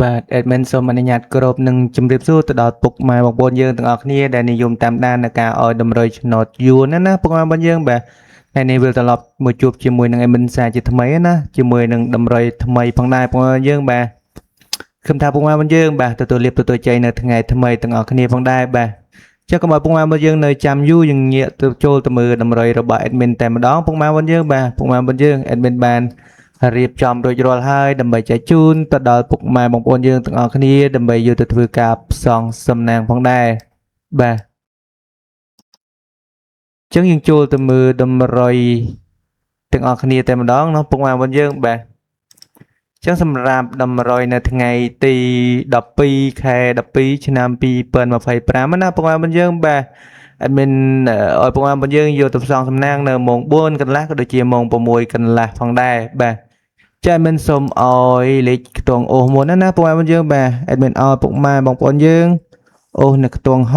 បាទ admin សូមអនុញ្ញាតគោរពនិងជម្រាបសួរទៅដល់ពុកម៉ែបងប្អូនយើងទាំងអស់គ្នាដែលនិយមតាមដាននៅការឲ្យតម្រុយឆ្នោតយួនណាណាពុកម៉ែបងប្អូនយើងបាទថ្ងៃនេះវិលត្រឡប់មកជួបជាមួយនឹង admin សាជាថ្មីណាជាមួយនឹងតម្រុយថ្មីផងដែរពុកម៉ែបងប្អូនយើងបាទខ្ញុំថាពុកម៉ែបងប្អូនយើងបាទទទួលលាភទទួលជ័យនៅថ្ងៃថ្មីទាំងអស់គ្នាផងដែរបាទចុះកុំឲ្យពុកម៉ែបងប្អូនយើងនៅចាំយូរយើងងាកទៅចូលទៅមើលតម្រុយរបស់ admin តែម្ដងពុកម៉ែបងប្អូនយើងបាទពុកម៉ែបងប្អូនយើង admin បានរៀបចំរួចរាល់ហើយដើម្បីចែកជូនទៅដល់ពុកម៉ែបងប្អូនយើងទាំងអស់គ្នាដើម្បីយកទៅធ្វើការផ្សងសំណាងផងដែរបាទអញ្ចឹងយើងចូលទៅមើលតម្រុយទាំងអស់គ្នាតែម្ដងเนาะពុកម៉ែបងប្អូនយើងបាទអញ្ចឹងសម្រាប់តម្រុយនៅថ្ងៃទី12ខែ12ឆ្នាំ2025ណាពុកម៉ែបងប្អូនយើងបាទ admin ឲ្យពុកម៉ែបងប្អូនយើងយកទៅផ្សងសំណាងនៅម៉ោង4កន្លះក៏ដូចជាម៉ោង6កន្លះផងដែរបាទចា admin សូមឲ្យលេខខ្ទង់អូសមុនណាណាពុកម៉ែបងប្អូនយើងបាទ admin ឲ្យពុកម៉ែបងប្អូនយើងអូសនៅខ្ទង់6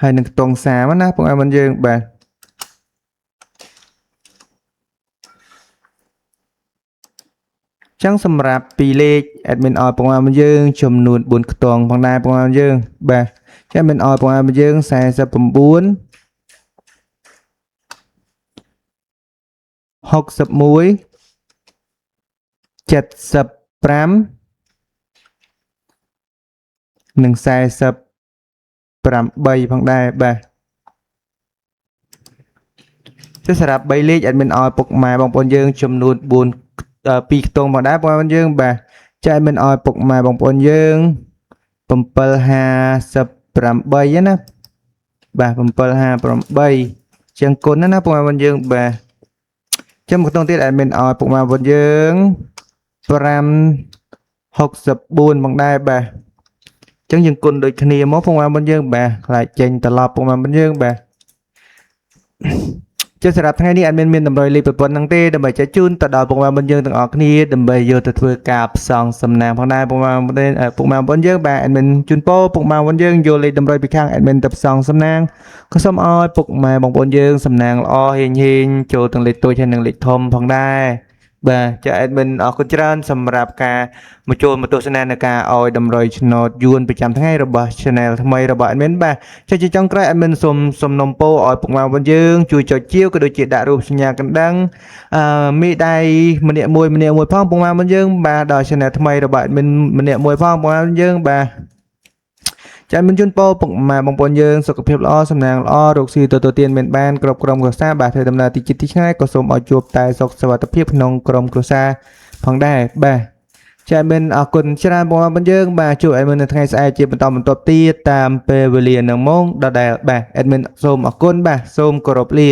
ហើយនឹងខ្ទង់30ណាពុកម៉ែបងប្អូនយើងបាទចឹងសម្រាប់ពីរលេខ admin ឲ្យពុកម៉ែបងប្អូនយើងចំនួន4ខ្ទង់ផងដែរពុកម៉ែបងប្អូនយើងបាទចា admin ឲ្យពុកម៉ែបងប្អូនយើង49 61 75និង48ផងដែរបាទចុះសម្រាប់3លេខ admin ឲ្យពុកម៉ែបងប្អូនយើងចំនួន4 2ខ្ទង់ផងដែរបងប្អូនយើងបាទចា admin ឲ្យពុកម៉ែបងប្អូនយើង758ណាបាទ758ជាងគុណណាណាពុកម៉ែបងប្អូនយើងបាទចាំមកខ្ទង់ទៀត admin ឲ្យពុកម៉ែបងប្អូនយើង564ផងដែរបាទអញ្ចឹងយើងគុណដូចគ្នាមកពុកម៉ែបងប្អូនយើងបាទខ្លាចចេញត្រឡប់ពុកម៉ែបងប្អូនយើងបាទជាសម្រាប់ថ្ងៃនេះ admin មានតម្រុយលេខប្រព័ន្ធហ្នឹងទេដើម្បីចែកជូនទៅដល់ពុកម៉ែបងប្អូនយើងទាំងអស់គ្នាដើម្បីយកទៅធ្វើការផ្សងសំណាងផងដែរពុកម៉ែបងប្អូនពុកម៉ែបងប្អូនយើងបាទ admin ជូនពរពុកម៉ែបងប្អូនយើងយកលេខតម្រុយពីខាង admin ទៅផ្សងសំណាងក៏សូមឲ្យពុកម៉ែបងប្អូនយើងសំណាងល្អហេងហេងចូលទាំងលេខតូចហើយនិងលេខធំផងដែរបាទចា admin អរគុណច្រើនសម្រាប់ការមកចូលមកទស្សនានៅការឲ្យតម្រុយឆ្នោតយួនប្រចាំថ្ងៃរបស់ Channel ថ្មីរបស់ admin បាទចាជាចុងក្រោយ admin សូមសំណូមពរឲ្យពុកម៉ែបងប្អូនយើងជួយចុចជាវក៏ដូចជាដាក់រូបសញ្ញាកណ្ដឹងអឺមីដៃម្នាក់មួយម្នាក់មួយផងពុកម៉ែបងប្អូនយើងបាទដល់ Channel ថ្មីរបស់ admin ម្នាក់មួយផងពុកម៉ែបងប្អូនយើងបាទចាមិនជូនពរពុកម៉ែបងប្អូនយើងសុខភាពល្អសំណាងល្អរកស៊ីទទួលទានមានបានគ្រប់ក្រុមគ្រួសារបាទធ្វើដំណើរទីជិតទីឆ្ងាយក៏សូមឲ្យជួបតែសុខសុវត្ថិភាពក្នុងក្រុមគ្រួសារផងដែរបាទចាមិនអរគុណច្រើនបងប្អូនយើងបាទជួប admin នៅថ្ងៃស្អែកជាបន្តបន្ទាប់ទៀតតាមពេលវេលានឹងម៉ោងដដែលបាទ admin សូមអរគុណបាទសូមគោរពលា